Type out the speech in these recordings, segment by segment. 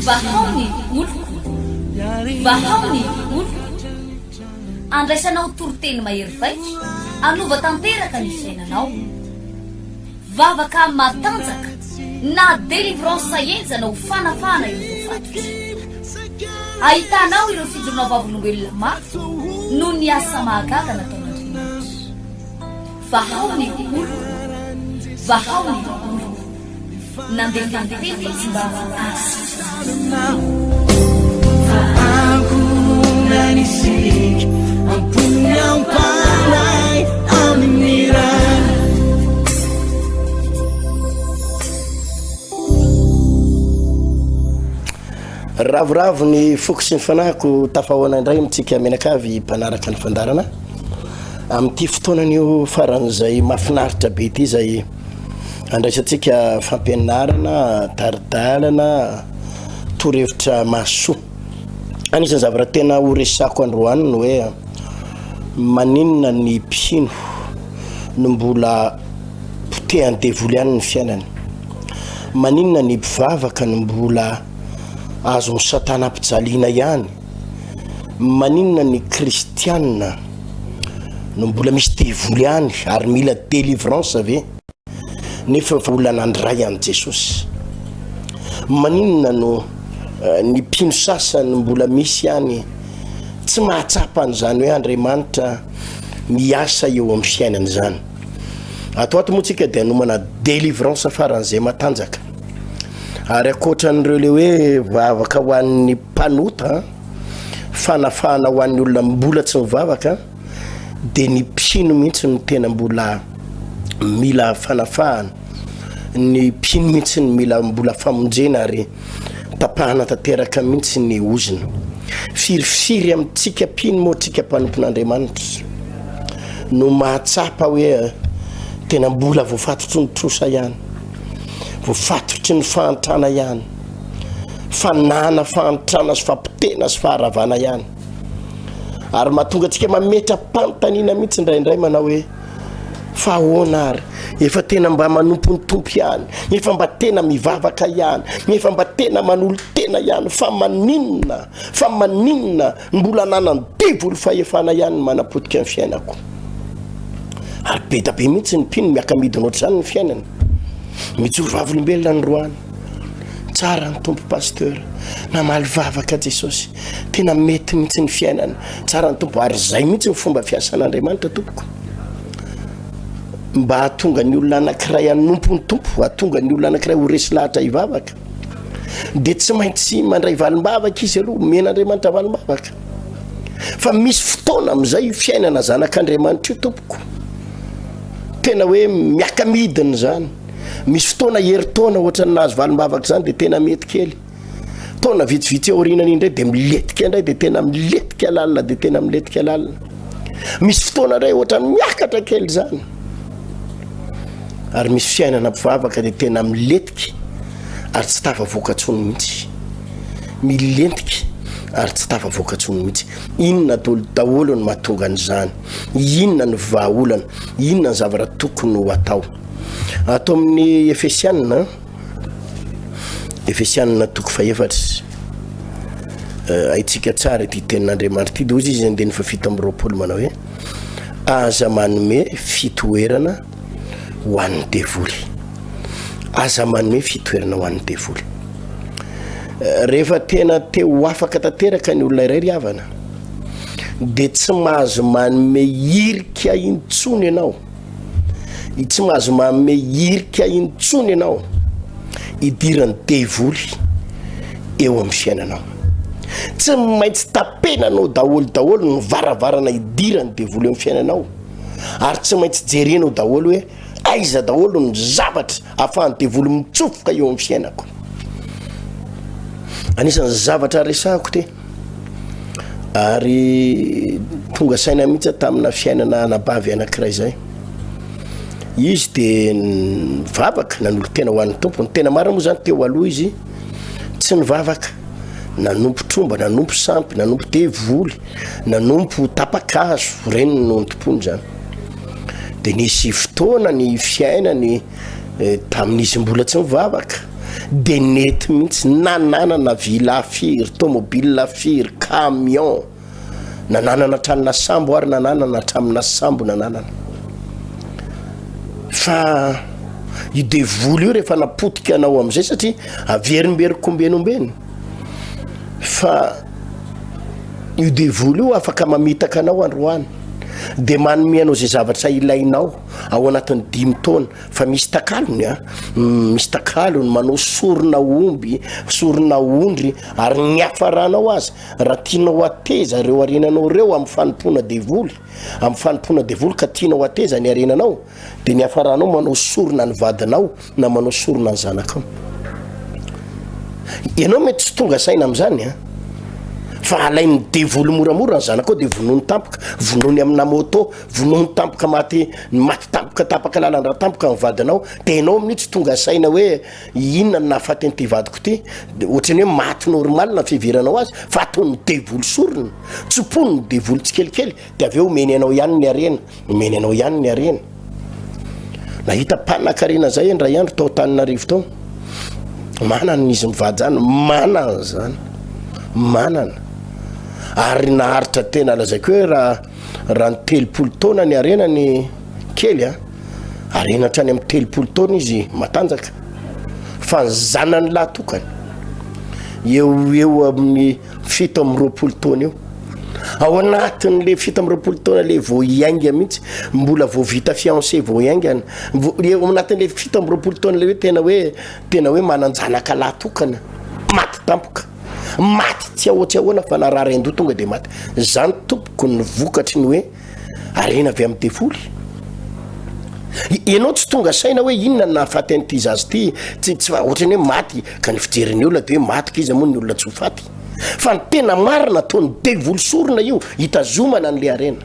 Vahao ny oloko, vahao ny oloko. Andraisanao toriteny mahery vaika hanova tanteraka ny fiainanao. Vavaka matanjaka na délivrance henjana ho fanafahana ireo voafatotra. Ahitanao ireo fijoroana vavolombelona mafy noho ny asa mahagaga nataon'Andriamanitra. Vahao ny oloko, vahao ny oloko. Nandefa ny teny izy mba hahasitrana. Ravoravo ny foko sy ny fanahiko tafahoana indray amintsika mianakavy mpanaraka ny fandaharana amin'ity fotoanan'io faran'izay mahafinaritra be ity izay andraisantsika fampianarana, tari-dalana, torohevitra mahasoa. Anisan'ny zavatra tena ho resako androany ny hoe maninona ny mpino no mbola potehan'ny devoly ihany ny fiainany? Maninona ny mpivavaka no mbola azon'i satana ampijaliana ihany? Maninona ny kristiana no mbola misy devoly ihany ary mila délivrance ve nefa efa olona nandray an'i Jesosy? Maninona no ny mpino sasany mbola misy ihany tsy mahatsapa an'izany hoe Andriamanitra miasa eo amin'ny fiainany izany? Ato ato moa tsika dia hanomana délivrance faran'izay matanjaka. Ary ankoatran'ireo le hoe vavaka ho an'ny mpanota, fanafahana ho an'ny olona mbola tsy mivavaka, dia ny mpino mihitsy no tena mbola mila fanafahana, ny mpino mihitsy no mila mbola famonjena ary tapahana tanteraka mihitsy ny ozona. Firifiry amintsika mpino moa tsika mpanompon'Andriamanitra no mahatsapa hoe tena mbola voafatotry ny trosa ihany, voafatotry ny fahantrana ihany, fanana fahantrana sy fampotehana sy faharavana ihany. Ary mahatonga antsika mametra-panontaniana mihitsy indraindray manao hoe, fa ahoana ary? Efa tena mba manompo ny Tompo ihany, efa mba tena mivavaka ihany, efa mba tena manolo-tena ihany, fa maninona, fa maninona mbola ananan'ny devoly fahefana ihany ny manapotika ny fiainako? Ary be da be mihitsy ny mpino miaka-midina ohatr'izany ny fiainany. Mijoro vavolombelona ny roany. Tsara ny Tompo Pasteur. Namaly vavaka Jesosy. Tena mety mihitsy ny fiainana. Tsara ny Tompo ary izay mihitsy ny fomba fiasan'Andriamanitra tompoko. Mba hahatonga ny olona anankiray hanompo ny Tompo, hahatonga ny olona anankiray ho resy lahatra hivavaka. Dia tsy maintsy mandray valim-bavaka izy aloha, omen'Andriamanitra valim-bavaka. Fa misy fotoana amin'izay io fiainana zanak'Andriamanitra io tompoko. Tena hoe miaka-midina izany. Misy fotoana herintaona ohatran'ny nahazo valim-bavaka izany dia tena mety kely. Taona vitsivitsy aorianany indray dia milentika indray dia tena milentika lalina dia tena milentika lalina. Misy fotoana indray ohatran'ny miakatra kely izany. Ary misy fiainana mpivavaka dia tena milentika ary tsy tafavoaka intsony mihitsy. Milentika ary tsy tafavoaka intsony mihitsy. Inona daholo daholo no mahatonga an'izany? Inona no vahaolana? Inona ny zavatra tokony ho atao? Ato amin'ny Efesianina, Efesianina toko fahefatra, eh, haintsika tsara ity tenin'Andriamanitra ity, dia hoy izy andininy fahafito amby roapolo manao hoe, aza manome fitoerana ho an'ny devoly. Aza manome fitoerana ho an'ny devoly. Eh, rehefa tena te ho afaka tanteraka ny olona iray ry havana, dia tsy mahazo manome hirika intsony ianao. Tsy mahazo manome hirika intsony ianao hidiran'ny devoly eo amin'ny fiainanao. Tsy maintsy tapenanao daholo daholo ny varavarana hidiran'ny devoly eo amin'ny fiainanao ary tsy maintsy jerenao daholo hoe aiza daholo ny zavatra ahafahan'ny devoly mitsofoka eo amin'ny fiainako. Anisan'ny zavatra resahako ity. Ary tonga saina mihitsy aho tamina fiainana anabavy anankiray izay. Izy dia nivavaka, nanolo-tena ho an'ny Tompo. Ny tena marina moa izany teo aloha izy tsy nivavaka, nanompo tromba, nanompo sampy, nanompo devoly, nanompo tapa-kazo, ireny no nitompoany izany. Dia nisy fotoana ny fiainany eh, tamin'izy mbola tsy nivavaka. De nety mihitsy, nananana villa firy, tomobile firy, camion, nananana hatraminà sambo ary nananana hatraminà sambo nananana. Fa io devoly io rehefa napotika anao am'izay satria averimberiko ombeny ombeny fa io devoly io afaka mamitaka anao androany de manome anao zay zavatra ilainao ao anatin'ny dimy taona fa misy takalony a, misy takalony manao sorona omby, sorona ondry ary ny niafaranao aza raha tianao hateza ireo harenanao ireo amin'ny fanompoana devoly, amin'ny fanompoana devoly ka tianao hateza ny harenanao de ny hafaranao manao sorona ny vadinao na manao sorona ny zanakao. Ianao mety tsy tonga saina amin'izany a, fa alain'ny devoly moramora ny zanakao de vonoiny tampoka, vonoiny amina moto, vonoiny tampoka maty maty tampoka tapaka lalan-drà tampoka ny vadinao, de ianao amin'io tsy tonga saina hoe inona no nahafaty an'ity vadiko ity, de ohatran'ny hoe maty normal ny fiheveranao azy fa ataon'ny devoly sorona, tsimponin'ny devoly tsikelikely de avy eo omeny anao ihany ny harena, omeny anao ihany ny harena. Nahita mpanakarena zay indray andro tao Antananarivo tao, manana izy mivady zany, manana zany, manana, ary naharitra tena lazaiko hoe raha raha ny 30 taona ny harenany kely a, harena hatrany amin'ny 30 taona izy matanjaka, fa ny zanany lahy tokana eo ho eo amin'ny 27 taona eo, ao anatin'le 27 taona le vao hiainga mihitsy, mbola vao vita fiancé vao hiaingana, vao eo anatin'le 27 taona le hoe tena hoe tena hoe manan-janaka lahy tokana, maty tampoka. Maty tsy ahoa tsy ahoana fa narary an-doha tonga dia maty. Zany tompoko ny vokatry ny hoe harena avy amin'ny devoly. Ianao tsy tonga saina hoe inona no nahafaty an'ity zaza ity, tsy tsy ohatran'ny hoe maty ka ny fijerin'ny olona dia hoe maty ka iza moa ny olona tsy ho faty. Fa ny tena marina ataon'ny devoly sorona io hitazomana an'ilay harena.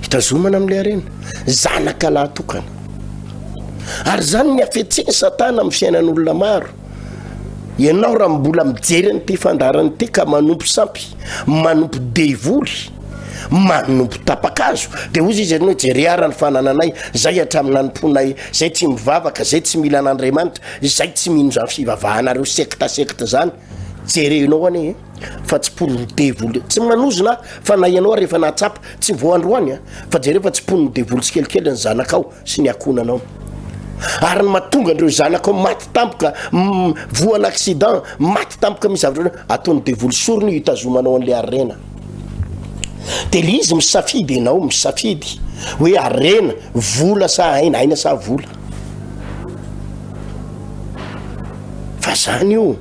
Hitazomana amin'ilay harena. Zanaka lahy tokana. Ary izany ny hafetsen'i Satana amin'ny fiainan'olona maro. Ianao raha mbola mijery an'ity fandaharana ity ka manompo sampy, manompo devoly, manompo tapa-kazo, dia hozy izy hoe jere ara ny fanananay, zay hatramin'ny nanompoanay, zay tsy mivavaka, zay tsy mila an'Andriamanitra, zay tsy mino izany fivavahanareo sekta sekta izany, jerenao anie e, fa tsiponin'ny devoly, tsy manozona aho fa na ianao ary efa nahatsapa, tsy vao androany a, fa jereo fa tsiponin'ny devoly tsikelikely ny zanakao. sy ny ankohonanao. Ary ny mahatonga an'ireo zanakao maty tampoka, voan'ny accident, maty tampoka misy zavatra ataon'ny devoly sorona io hitazomanao an'ilay harena. Dia ilay izy misafidy ianao, misafidy hoe harena, vola sa aina, aina sa vola. Fa zany io.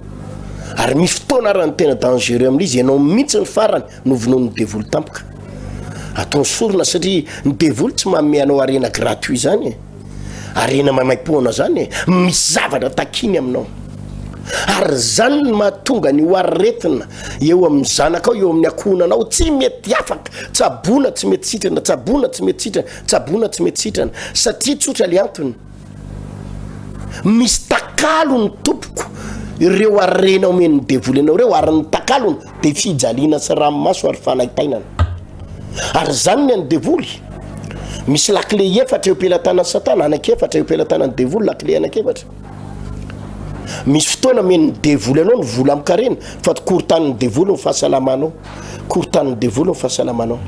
Ary misy fotoana ary ny tena dangereux amin'izy, ianao mihitsy ny farany no vonoin'ny devoly tampoka. Ataony sorona satria ny devoly tsy manome anao harena gratuit zany e. Harena maimaimpoana zany e. Misy zavatra takiny aminao. Ary zany no mahatonga ny ho aretina eo amin'ny zanakao, eo amin'ny ankohonanao, tsy mety afaka. Tsaboina tsy mety sitrana, tsaboina tsy mety sitrana, tsaboina tsy mety sitrana. Satria tsotra le antony. Misy takalony tompoko ireo harena omen'ny devoly anao ireo ary ny takalony dia fijaliana sy ranomaso ary fanaintainana. Ary izany ny an'ny devoly. Misy lakile efatra eo am-pelatanan'i Satana, anankiefatra eo am-pelatanan'ny devoly, lakile anankiefatra. Misy fotoana omen'ny devoly anao ny vola amin-karena fa korontanin'ny devoly ny fahasalamanao. Korontanin'ny devoly ny fahasalamanao.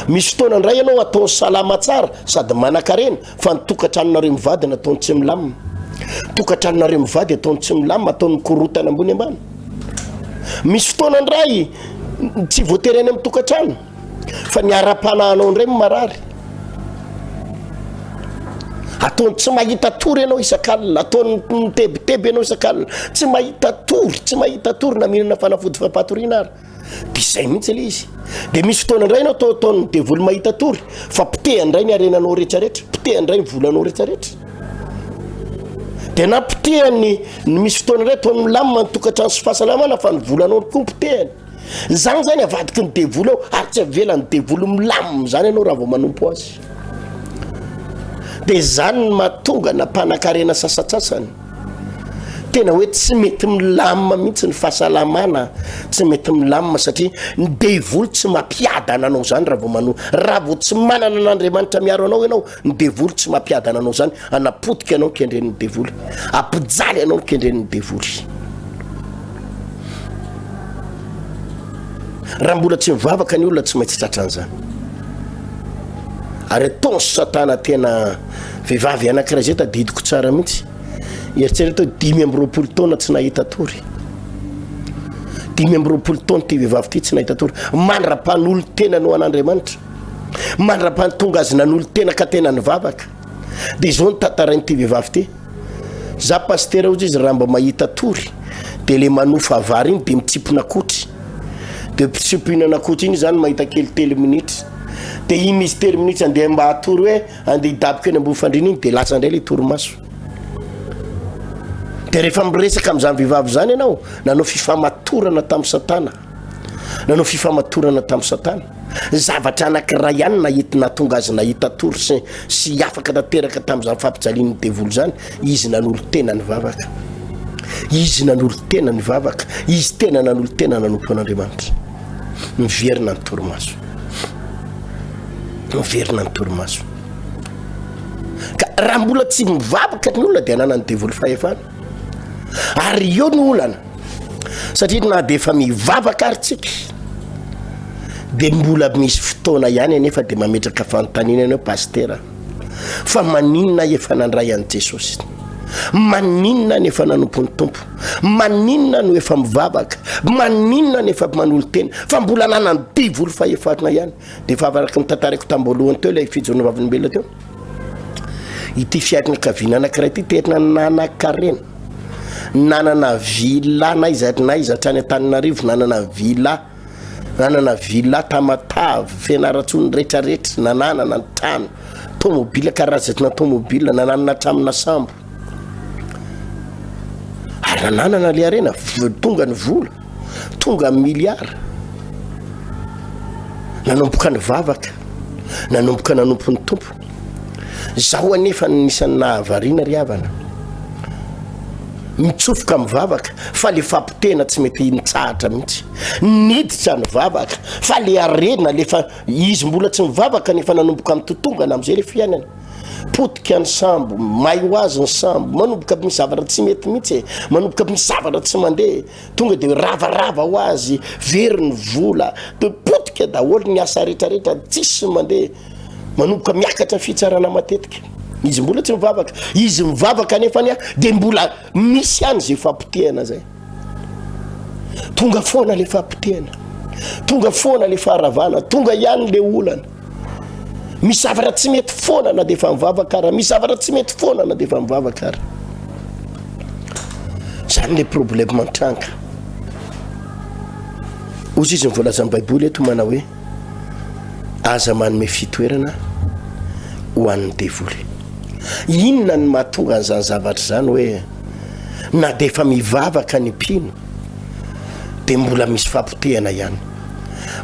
Misy fotoana indray ianao ataony salama tsara sady manan-karena Fa ny tokantranonareo mivady nataony tsy milamina. Tokantranonareo mivady ataony tsy milamina, ataony mikorotana ambony ambany. Misy fotoana indray tsy voatery any amin'ny tokantrano fa ny ara-panahinao indray no marary. Ataony tsy mahita tory ianao isak'alina, ataony mitebiteby ianao isak'alina, tsy mahita tory, tsy mahita tory na mihinana fanafody fampatoriana ary. Dia izay mihitsy ilay izy. Dia misy fotoana indray ianao toa ataon'ny devoly mahita tory fa potehany indray ny harenanao rehetrarehetra, potehany indray ny volanao rehetrarehetra. Dia na potehany ny misy fotoana indray ataony milamina ny tokantrano sy fahasalamana fa ny volanao koa potehany. Izany zany avadiky ny devoly ao ary tsy avelan'ny devoly milamina izany ianao raha vao manompo azy. Dia izany no mahatonga na mpanankarena sasantsasany. Tena hoe tsy mety milamina mihitsy ny fahasalamana, tsy mety milamina satria ny devoly tsy mampiadana anao zany raha vao mano, raha vao tsy manana an'Andriamanitra miaro anao ianao, ny devoly tsy mampiadana anao zany, hanapotika anao ny kendren'ny devoly, hampijaly anao ny kendren'ny devoly. Raha mbola tsy mivavaka ny olona tsy maintsy tratran'izany. Ary ataon'i satana tena vehivavy anankiray zay tadidiko tsara mihitsy. Eritrereto hoe 25 taona tsy nahita tory. 25 taona ity vehivavy ity tsy nahita tory. Mandra-panolo-tena no an'Andriamanitra. Mandra-pahatonga azy nanolo-tena ka tena nivavaka. Dia izao ny tantarain'ity vehivavy ity. Za pasitera hozy izy raha mba mahita tory de le manofa vary iny de mitsipona akotry de mpitsipinana akotry iny zany mahita kely telo minitra de iny izy telo minitra andeha mba hatory hoe andeha hidaboka eny ambony fandriana iny de lasa indray le torimaso de rehefa miresaka am'izany vehivavy zany ianao nanao fifamatorana tamin'ny satana Nanao fifamatorana tamin'i Satana. Zavatra anankiray ihany nahita nahatonga azy nahita tory sy sy afaka tanteraka tamin'izany fampijalian'ny devoly izany, izy nanolo-tena nivavaka. Izy nanolo-tena nivavaka. Izy tena nanolo-tena nanompo an'Andriamanitra. Miverina ny torimaso. Miverina ny torimaso. Ka raha mbola tsy mivavaka ny olona dia ananan'ny devoly fahefana. Ary eo ny olana. Satria na dia efa mivavaka ary tsika dia mbola misy fotoana ihany anefa dia mametraka fanontaniana ianao pasitera fa maninona efa nandray an'i Jesosy? Maninona no efa nanompo ny Tompo? Maninona no efa mivavaka? Maninona no efa manolo-tena? Fa mbola nanan'ny devoly fahefana ihany. Dia efa araka ny tantaraiko tamboalohany teo ilay fijoroana vavolombelona teo. Ity fianakaviana anankiray ity tena nanan-karena. Nanana villa n'aiza n'aiza hatrany Antananarivo, nanana villa, nanana villa Tamatave, Fianarantsoa, ny retraretra, nananana ny trano, tomobile karazana tomobile, nananana hatramina sambo. Ary nananana le harena, tonga ny vola, tonga ny milliard. Nanomboka nivavaka, nanomboka nanompo ny Tompo. Zaho anefa no isan'ny nahavariana ry havana. Mitsofoka mivavaka fa le fampotehana tsy mety mitsahatra mihitsy. Niditra nivavaka fa le harena le fa izy mbola tsy mivavaka nefa nanomboka mitotongana am'izay le fiainana. Potika ny sambo, may ho azy ny sambo, manomboka misy zavatra tsy mety mihitsy e, manomboka misy zavatra tsy mandeha. Tonga de ravarava ho azy, very ny vola, de potika daholo ny asa retraretra, tsisy mandeha. Manomboka miakatra fitsarana matetika. Izy mbola tsy mivavaka. Izy mivavaka nefany a de mbola misy ihany zay fampotehana zay. Tonga foana le fampotehana. Tonga foana le faharavana, tonga ihany le olana. Misy zavatra tsy mety foana na de efa mivavaka ara, misy zavatra tsy mety foana na de efa mivavaka ara. Zany le problème mitranga. Ozy izy ny voalazan'ny Baiboly eto manao hoe Aza manome fitoerana ho an'ny devoly. Inona no mahatonga an'izany zavatra izany hoe na dia efa mivavaka ny mpino dia mbola misy fahapotehana ihany,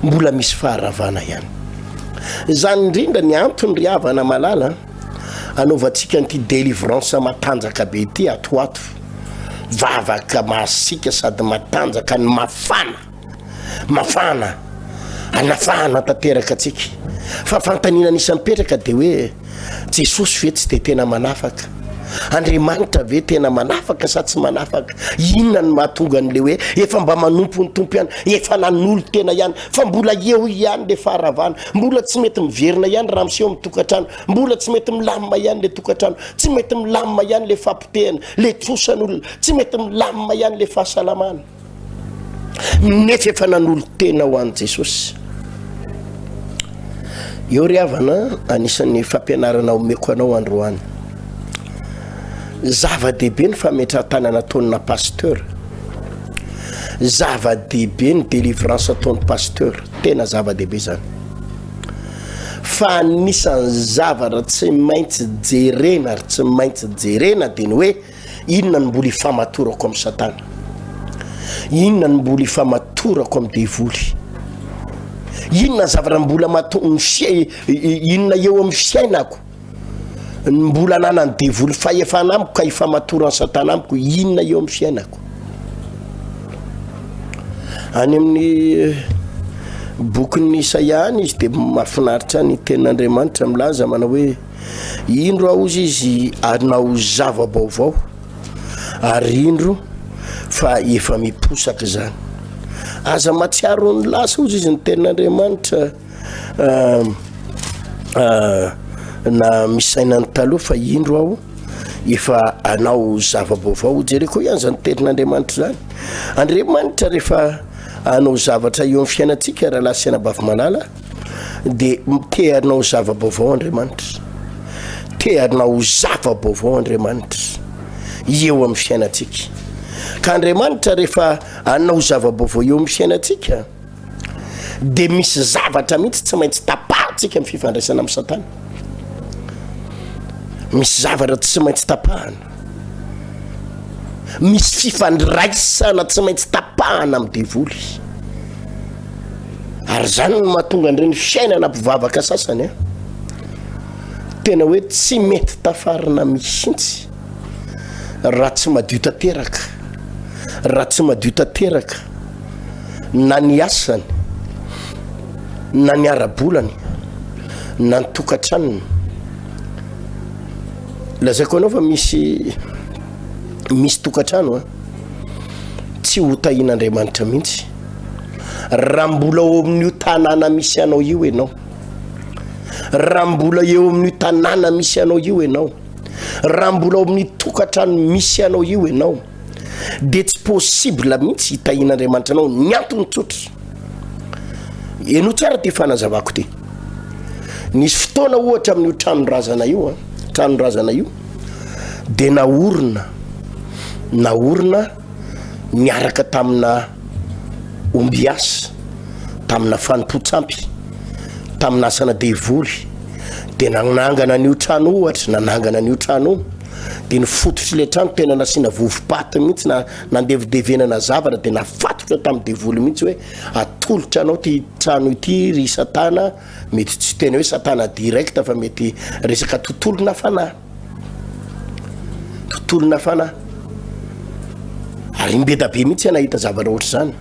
mbola misy faharavana ihany. Izany indrindra ny antony ry havana malala anaovantsika an'ity délivrance matanjaka be ity ato ho ato. Vavaka masiaka sady matanjaka ny mafana. Mafana, anafahana tanteraka antsika. Fa fanontaniana anisan'ny mipetraka dia hoe, Jesosy ve tsy dia tena manafaka? Andriamanitra ve tena manafaka sa tsy manafaka? Inona no mahatonga an'ilay hoe efa mba manompo ny Tompo ihany, efa nanolo-tena ihany, fa mbola eo ihany ilay faharavana, mbola tsy mety miverina ihany raha miseho amin'ny tokantrano, mbola tsy mety milamina ihany ilay tokantrano, tsy mety milamina ihany ilay fampotehana, ilay trosan'olona, tsy mety milamina ihany ilay fahasalamana. Nefa efa nanolo-tena ho an'i Jesosy. Eo ry havana, anisan'ny fampianarana omeko anao androany. Zava-dehibe ny fametrahan-tanana ataon'ny pasteur. Zava-dehibe ny délivrance ataon'ny pasteur. Tena zava-dehibe izany. Fa anisan'ny zavatra tsy maintsy jerena ary tsy maintsy jerena dia ny hoe Inona no mbola ifamatorako amin'i Satana? Inona no mbola ifamatorako amin'ny devoly? Inona ny zavatra mbola mahatonga ny fia- inona eo amin'ny fiainako? Ny mbola ananan'ny devoly fahefana amiko ka ifamatoran'i satana amiko inona eo amin'ny fiainako? Any amin'ny eh, bokin'ny Isaia any izy dia mahafinaritra ny tenin'Andriamanitra milaza manao hoe indro aho ozy izy anao zava-baovao ary indro fa efa miposaka izany. Aza matsiaro ny lasa ozy izy ny tenin'Andriamanitra na misaina ny taloha fa indro aho efa anao zava-baovao. Jereo koa ihany izany tenin'Andriamanitra izany. Andriamanitra rehefa anao zavatra eo amin'ny fiainantsika rahalahy sy anabavy malala dia te hanao zava-baovao Andriamanitra. Te hanao zava-baovao Andriamanitra eo amin'ny fiainantsika. Ka Andriamanitra rehefa hanao zava-baovao eo amin'ny fiainantsika dia misy zavatra mihitsy tsy maintsy tapahantsika amin'ny fifandraisana amin'i Satana. Misy zavatra tsy maintsy tapahana. Misy fifandraisana tsy maintsy tapahana amin'ny devoly. Ary izany no mahatonga an'ireny fiainana mpivavaka sasany a. Tena hoe tsy mety tafarina mihitsy raha tsy madio tanteraka. Raha tsy madio tanteraka. na ny asany, na ny ara-bolany, na ny tokantranony. Lazaiko anao fa misy misy tokantrano a tsy ho tahian'Andriamanitra mihitsy raha mbola ao amin'io tanàna misy anao io ianao, raha mbola eo amin'io tanàna misy anao io ianao, raha mbola ao amin'ny tokantrano misy anao io ianao. dia tsy possible mihitsy hitahian'Andriamanitra anao, ny antony tsotra, henoy tsara ty fanazavako ty, nisy fotoana ohatra amin'io tranon-drazana io an, tranon-drazana io dia naorina, naorina niaraka tamina ombiasa, tamina fanompoan-tsampy, tamina asana devoly, dia nanangana an'io trano ohatra, nanangana an'io trano io, dia ny fototry ilay trano tena nasiana vovo-paty mihitsy na nandevidevenana zavatra dia nafatotra tamin'ny devoly mihitsy hoe atolotra anao ty trano ity ry satana, mety tsy tena hoe satana direct fa mety resaka tontolo na fanahy, tontolo na fanahy, ary imbedabe mihitsy aho nahita zavatra ohatr'izany,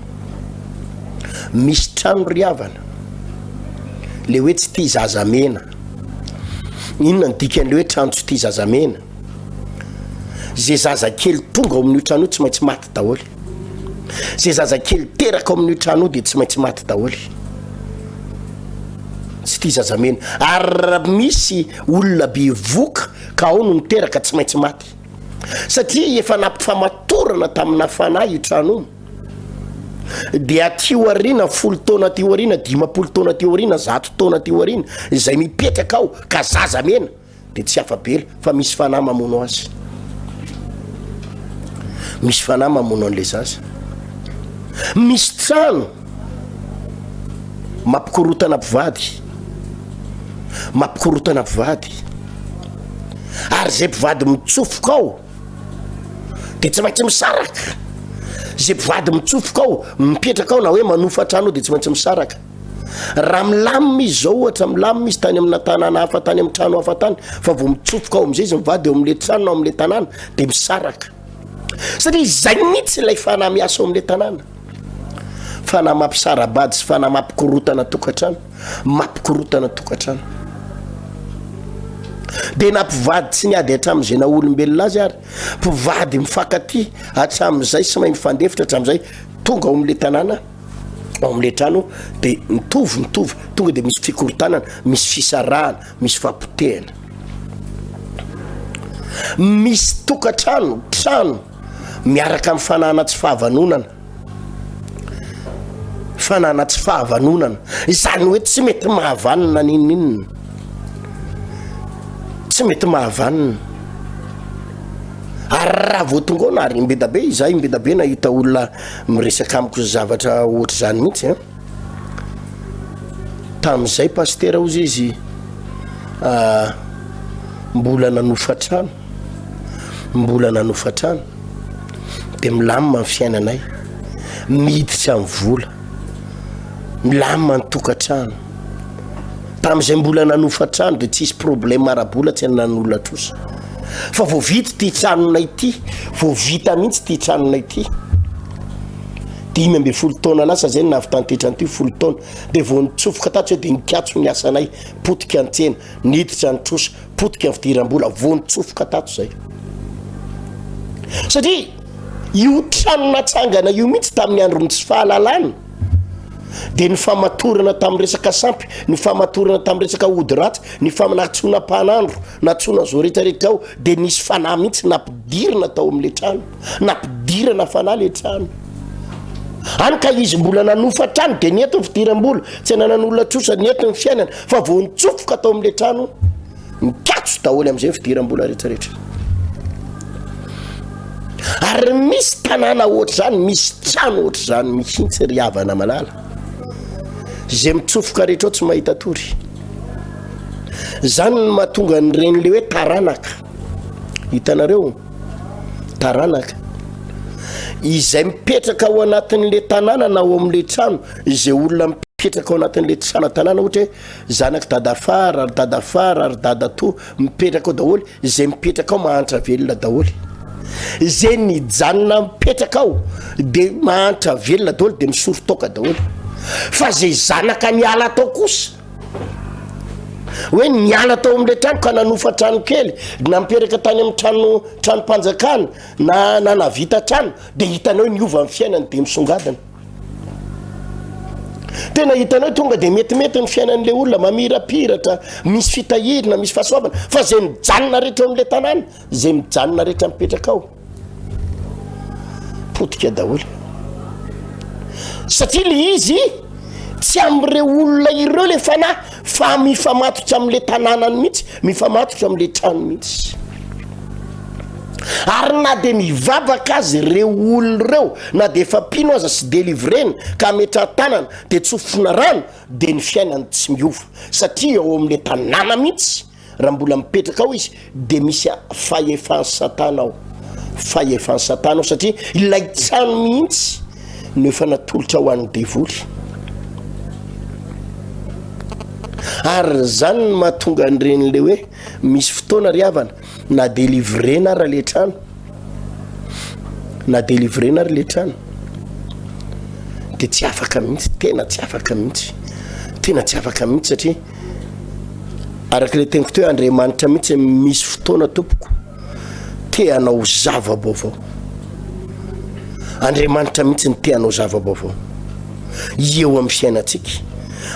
misy trano ry havana le hoe tsy tia zazamena. Inona ny dikan'le hoe trano tsy tia zazamena? Ze zazakely tonga ao amin'io trano io tsy maintsy maty daholo. Ze zazakely teraka ao amin'io trano io dia tsy maintsy maty daholo. Tsy tia zazamena. Ary raha misy olona bevoka ka ao no miteraka tsy maintsy maty. Satria efa nampifamatorana tamina fanahy io trano io. Dia aty aoriana, folo taona aty aoriana, 50 taona aty aoriana, 100 taona aty aoriana, izay mipetraka ao ka zaza mena dia tsy afa-bela fa misy fanahy mamono azy. Misy fanahy mamono an'ilay zaza. Misy trano mampikorotana mpivady, mampikorotana mpivady. Ary izay mpivady mitsofoka ao de tsy maintsy misaraka, ze mpivady mitsofoka ao, mipetraka ao na hoe manofa trano ao de tsy maintsy misaraka. Raha milamina izy zao ohatra, milamina izy tany amina tanàna hafa tany amin'ny trano hafa tany, fa vao mitsofoka ao am'zay izy mivady eo am'le trano na am'le tanàna de misaraka, satria izay mihitsy ilay fanahy miasa ao am'le tanàna, fanahy mampisara-bady sy fanahy mampikorotana tokantrano. Mampikorotana tokantrano. Dia na mpivady tsy niady hatramin'izay naha olombelona azy ary, mpivady mifankatia hatramin'izay sy mahay mifandefitra hatramin'izay, tonga ao amin'ilay tanàna, ao amin'ilay trano dia mitovy mitovy, tonga dia misy fikorontanana, misy fisarahana, misy fahapotehana. Misy tokantrano, trano miaraka amin'ny fanahana tsy fahavanonana. Fanana tsy fahavanonana, izany hoe tsy mety mahavanona n'inon'inona, tsy mety mahavanona. Ary raha vao tonga ao na ary imbedabe izaho imbedabe nahita olona miresaka amiko zavatra ohatr'izany mihitsy an. Tamin'izay pasitera hozy izy mbola nanofa trano, mbola nanofa trano. de milamina ny fiainanay, miditra ny vola, milamina ny tokantrano. Tamin'izay mbola nanofa trano dia tsisy problème ara-bola tsy ananan'olona trosa. Fa vao vita ity tranonay ity, vao vita mihitsy ity tranonay ity. 15 taona lasa zay no nahavitany ity trano ity, folo taona. Dia vao nitsofoka tato zay dia nikatso ny asanay, potika ny tsena, niditra ny trosa, potika ny fidiram-bola, vao nitsofoka tato zay. Satria io trano natsangana io mihitsy tamin'ny andron'ny tsy fahalalana dia ny famatorana tamin'ny resaka sampy, ny famatorana tamin'ny resaka ody ratsy, ny famanatsoana mpanandro, natsoana zao rehetra rehetra ao dia nisy fanahy mihitsy nampidirina tao amin'ilay trano, nampidirana fanahy ilay trano. Any ka izy mbola nanofa trano dia nety ny fidiram-bola, tsy ananan'olona trosa, nety ny fiainana, fa vao nitsofoka tao amin'ilay trano, Mikatso daholo amin'izay ny fidiram-bola rehetrarehetra. Ary misy tanàna ohatr'izany, misy trano ohatr'izany mihitsy ry havana malala. Izay mitsofoka rehetra ao tsy mahita tory. Izany no mahatonga an'ireny le hoe taranaka. Hitanareo? Taranaka. Izay mipetraka ao anatin'le tanàna na ao amin'le trano, izay olona mipetraka ao anatin'le trano na tanàna ohatra hoe Zanak'i dadafara ry dadafara ry dadatoa mipetraka ao daholo, izay mipetraka ao mahantra velona daholo. Izay nijanona mipetraka ao de mahantra velona daholo de misoro toaka daholo. Fa izay zanaka niala tao kosa, hoe niala tao amin'ilay trano ka nanofa trano kely, na mipetraka tany amin'ny trano tranom-panjakana na nanavita trano de hitanao hoe niova ny fiainany de misongadina. Tena hitanao tonga dia metimety ny fiainan'ilay olona, mamirapiratra, misy fitahirina, misy fahasoavana, fa izay mijanona rehetra ao amin'ilay tanàna, izay mijanona rehetra mipetraka ao, potika daholo. Satria le izy tsy amin'ireo olona ireo le fanahy fa mifamatotra amin'ilay tanànany mihitsy, mifamatotra amin'ilay trano mihitsy. Ary na dia mivavaka aza ireo olona ireo, na dia efa mpino aza sy delivrena ka ametrahan-tanana dia tsofina rano dia ny fiainany tsy miova satria ao amin'ilay tanàna mihitsy raha mbola mipetraka ao izy dia misy fahefan'i satana ao, fahefan'i satana ao satria ilay trano mihitsy no efa natolotra ho an'ny devoly. Ary izany no mahatonga an'ireny le hoe misy fotoana ry havana Na delivrena ara le trano na delivrena ary le trano de tsy afaka mihitsy, tena tsy afaka mihitsy, tena tsy afaka mihitsy satria araka le teniko teo Andriamanitra mihitsy misy fotoana tompoko te hanao zava-baovao. Andriamanitra mihitsy ny te hanao zava-baovao eo amin'ny fiainantsika.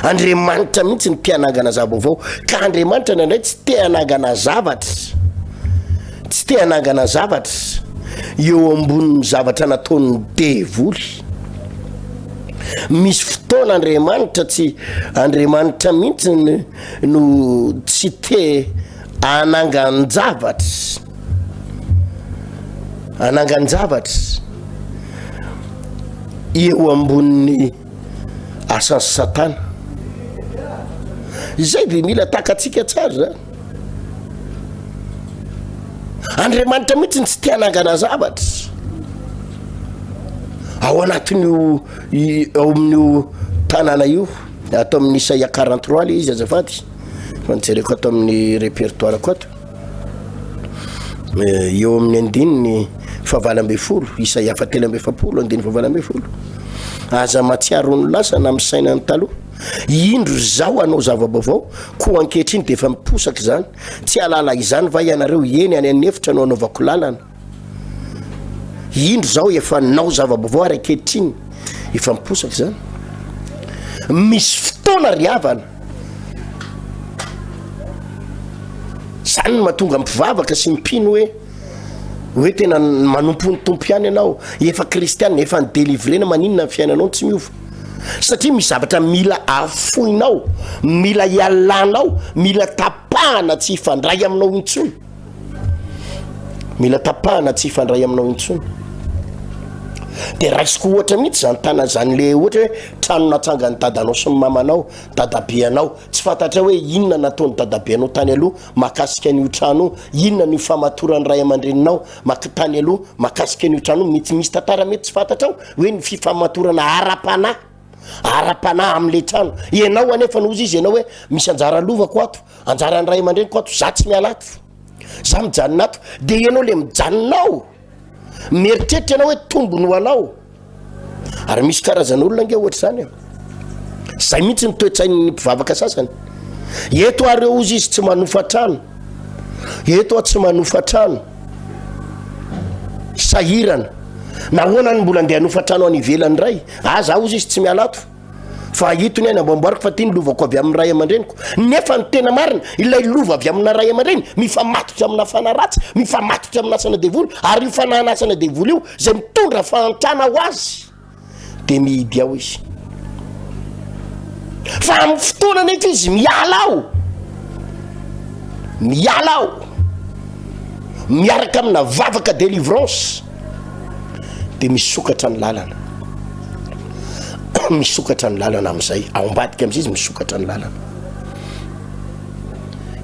Andriamanitra mihitsy ny te hanangana zava-baovao ka Andriamanitra indraindray tsy te hanangana zavatra, tsy te hanangana zavatra eo ambonin'ny zavatra nataon'ny devoly. Misy fotoana Andriamanitra tsy Andriamanitra mihitsy no tsy te hanangan-javatra. Hanangan-javatra eo ambonin'ny asan'i Satana. Izay dia mila takatsika tsara zany. Andriamanitra mihitsy ny tsy te hanangana zavatra ao anatin'io ao amin'io tanàna io. Ato amin'ny Isaia 43 le izy azafady fa nijereko ato amin'ny répertoire-ko ato. Eo amin'ny andininy fahavalo ambin'ny folo, Isaia fahatelo amby efapolo, andininy fahavalo ambin'ny folo. Aza mahatsiaro ny lasa na misaina ny taloha. Indro izaho hanao zava-baovao, koa ankehitriny dia efa miposaka izany. Tsy hahalala izany va ianareo? Eny, any an'efitra no hanaovako lalana. Indro izaho efa nanao zava-baovao ary ankehitriny efa miposaka izany. Misy fotoana ry havana. Izany no mahatonga mpivavaka sy mpino hoe hoe tena manompo ny Tompo ihany ianao, efa kristiana, efa nidelivrena, maninona ny fiainanao no tsy miova? Satria misy zavatra mila afoinao, mila ialanao, mila tapahana tsy hifandray aminao intsony. Mila tapahana tsy hifandray aminao intsony. De raisiko ohatra mihitsy zany tana zany le ohatra hoe trano natsangan'ny dadanao sy ny mamanao, dadabeanao, tsy fantatrao hoe inona nataon'ny dadabeanao tany aloha mahakasika an'io trano io, inona no ifamatoran'ny ray aman-dreninao mak tany aloha mahakasika an'io trano io, mety misy tantara mety tsy fantatrao hoe ny fifamatorana ara-panahy. Ara-panahy amin'le trano. Ianao anefa no hozy izy ianao hoe misy anjara lovako ato, anjaran'ny ray aman-dreniko ato, za tsy miala ato. Za mijanona ato. Dia ianao le mijanona ao, mieritreritra ianao hoe tombony ho anao. Ary misy karazan'olona ange ohatr'izany e. Zay mihitsy ny toe-tsain'ny mpivavaka sasany. Eto ary eo ozy izy tsy manofa trano. Eto aho tsy manofa trano. Sahirana. Nahoana no mbola andeha hanofa trano any ivelany indray? Aza aho ozy izy tsy miala ato. Fa ito ny ahy namboamboariko fa ty ny lovako avy amin'ny ray aman-dreniko. Nefa ny tena marina, ilay lova avy amina ray aman-dreny mifamatotra amina fanahy ratsy, mifamatotra amina asana devoly, ary io fanahy asana devoly io izay mitondra fahantrana ho azy dia mihidy ao izy. Fa amin'ny fotoana nefa izy miala ao, miala ao, miaraka amina vavaka délivrance, dia misokatra ny lalana. Misokatra ny lalana amin'izay, ao ambadika amin'izay izy misokatra ny lalana.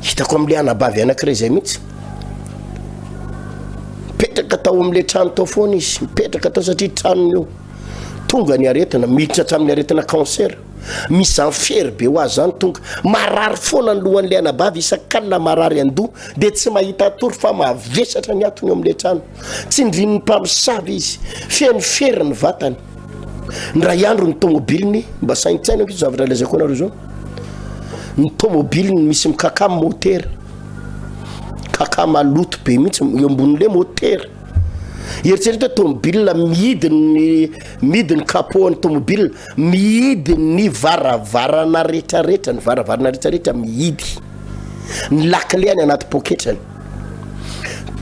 Hitako amin'ilay anabavy anankiray izay mihitsy. Mipetraka tao amin'ilay trano tao foana izy, mipetraka tao satria tranony io. Tonga ny aretina, miditra hatramin'ny aretina cancer. Misy zany fery be ho azy zany tonga. Marary foana ny lohan'ilay anabavy isak'alina marary an-doha dia tsy mahita tory fa mavesatra ny atony eo amin'ilay trano. Tsindrin'ny mpamosavy izy, feno fery ny vatany. Indray andro ny tomobiliny, mba saintsaino ange zavatra lazaiko anareo zao. Ny tomobiliny misy mikaka motera. Kaka maloto be mihitsy eo ambonin'ilay motera. Eritrereto hoe tomobile mihidy ny mihidy ny capot an'ny tomobile, mihidy ny varavarana retraretra, ny varavarana retraretra mihidy. Ny lakile any anaty poketrany.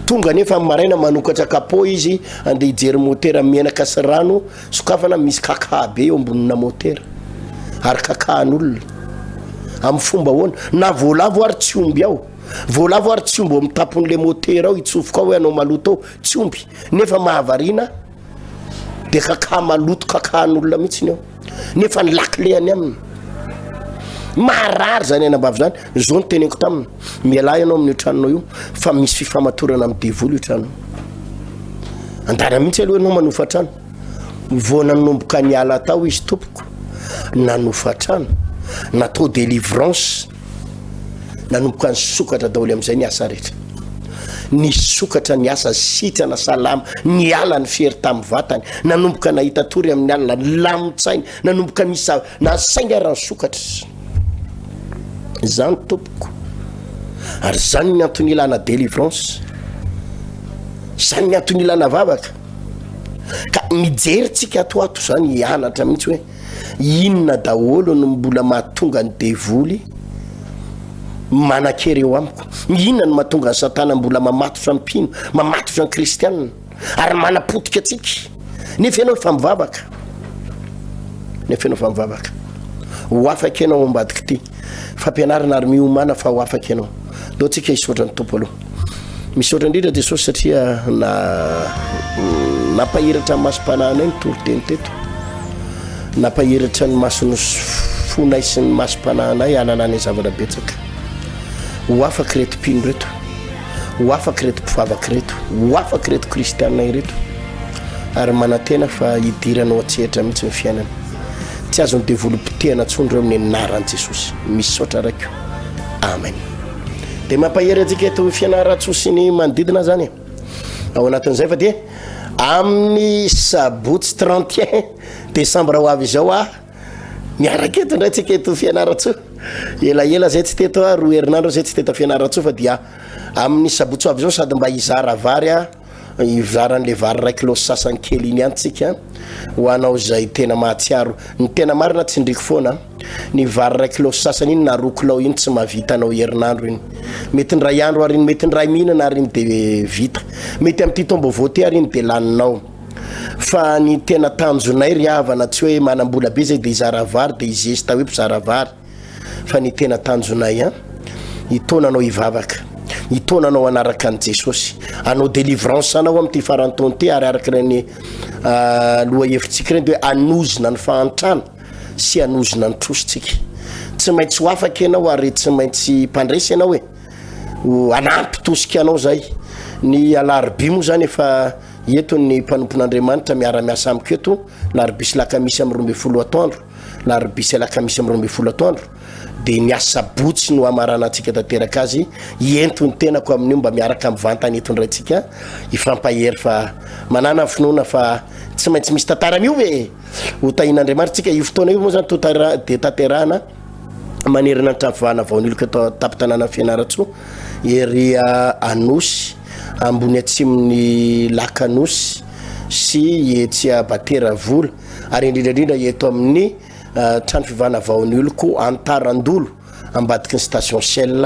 Tonga anefa amin'ny maraina manokatra capot izy andeha hijery motera menaka sy rano sokafana misy kaka be eo ambonina motera ary kakahan'olona. Amin'ny fomba ahoana? Na voalavo ary tsy omby ao. Voalavo ary tsy omby ao amin'ny tampon'ilay motera ao hitsofoka ao hoe hanao maloto ao, tsy omby. Nefa mahavariana dia kaka maloto kakahan'olona mihitsy ny ao. Nefa ny lakile any aminy. Marary zany anabavy zany. Zao no teneniko taminy, mialà ianao amin'io tranonao io fa misy fifamatorana amin'ny devoly io trano io. Andana mihitsy aloha ianao manofa trano. Vao nanomboka niala tao izy tompoko, nanofa trano, natao délivrance. Nanomboka nisokatra daholo amin'izay ny asa rehetra. Nisokatra ny asa, sitrana, salama, niala ny fery tamin'ny vatany, nanomboka nahita tory amin'ny alina, nilamin-tsaina, nanomboka nisa, na ny sainga ary nisokatra. Izany tompoko. Ary izany ny antony ilana délivrance. Izany ny antony ilana vavaka. Ka mijery tsika ato ato izany hianatra mihitsy hoe Inona daholo no mbola mahatonga ny devoly manan-kery eo amiko? Inona no mahatonga an'i Satana mbola mamatotra ny mpino, mamatotra ny kristianina, ary manapotika antsika? Nefa ianao efa mivavaka. Nefa ianao efa mivavaka. Ho afaka ianao ao ambadik'ity fampianarana ary miomàna fa ho afaka ianao. Ndao tsika hisaotra ny Tompo aloha. Misaotra indrindra Jesosy satria na nampahiratra ny masom-panahinay ny toriteny teto. Nampahiratra ny mason'ny fonay sy ny masom-panahinay hanananay zavatra betsaka. Ho afaka ireto mpino ireto. Ho afaka ireto mpivavaka ireto. Ho afaka ireto kristiana ireto. Ary manantena fa hidiranao an-tsehatra mihitsy ny fiainana. Tsy azon'ny devoly potehana intsony ireo amin'ny anaran'i Jesosy. Misaotra Raiko. Amen. Dia mampahery antsika eto Fianarantsoa sy ny manodidina zany e. Ao anatin'izay fa dia amin'ny sabotsy 31 décembre ho avy izao aho miaraka eto indray tsika eto Fianarantsoa. Elaela zay tsy teto aho, roa herinandro zay tsy teto Fianarantsoa fa dia amin'ny sabotsy ho avy izao sady mba hizara vary aho Hizara an'ilay vary iray kilao sy sasany kely iny ihany tsika ho anao izay tena mahatsiaro. Ny tena marina tsindriko foana, ny vary iray kilao sy sasany iny na roa kilao iny tsy mahavita anao herinandro iny. Mety indray andro ary iny, mety indray mihinana ary iny dia vita. Mety amin'ity taom-baovao ity ary iny dia laninao. Fa ny tena tanjonay ry havana tsy hoe manam-bola be izay dia hizara vary dia hizesta hoe mpizara vary. Fa ny tena tanjonay an, hitaona anao hivavaka, hitaona anao hanaraka an'i Jesosy, hanao délivrance anao amin'ity faran'ny taona ity ary araka ireny lohahevitsika ireny dia hoe hanozona ny fahantrana sy hanozona ny trosintsika. Tsy maintsy ho afaka ianao ary tsy maintsy mpandresy ianao e. Ho hanampy tosika anao zay. Ny alarobia moa zany efa eto ny mpanompon'Andriamanitra miara-miasa amiko eto, larobia sy lakamisy amin'ny 12 atoandro, larobia sy alakamisy amin'ny 12 atoandro, dia ny asabotsy no hamaranantsika tanteraka azy, ento ny tenako amin'io mba miaraka mivantana eto indray tsika hifampahery fa manàna finoana fa tsy maintsy misy tantara miova e! Ho tahian'Andriamanitra tsika, io fotoana io moa zany totara dia tanterahana manerana ny trano fivavahana Vaoniloka eto an-tampon-tanànan'i Fianarantsoa, ery Anosy, ambony atsimon'ny lac Anosy sy etsy Abateravola ary indrindra indrindra eto amin'ny trano fivavahana Vaonioloko Antarandolo ambadiky ny station Shell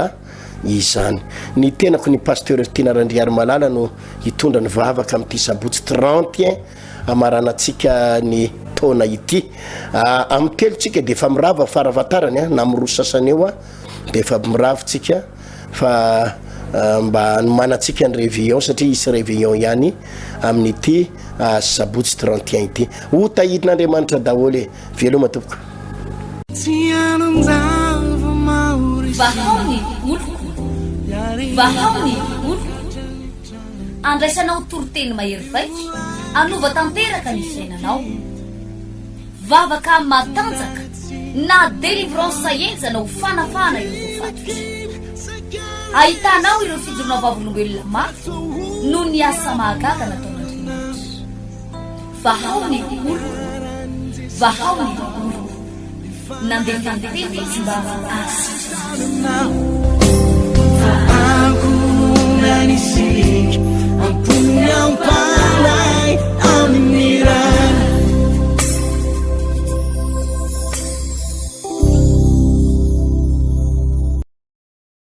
izany. Ny tenako ny Pasteur Tiana Randriarimalala no hitondra ny vavaka amin'ity sabotsy 31 Hamaranantsika ny taona ity. Amin'ny telo tsika dia efa mirava farafahatarany na amin'ny roa sasany eo dia efa mirava tsika fa mba hanomanantsika ny réveillon satria hisy réveillon ihany amin'ity sabotsy 31 ity. Ho tahirin'Andriamanitra daholo e! Veloma tompoko. Vahao ny oloko, vahao ny oloko. Andraisanao toriteny mahery vaika hanova tanteraka ny fiainanao. Vavaka matanjaka na délivrance henjana ho fanafahana ireo voafatotra. Ahitanao ireo fijoroana vavolombelona mafy noho ny asa mahagaga nataon'Andriamanitra. Vahao ny oloko, vahao ny oloko. Nandefa ny teny izy mba hahasitrana.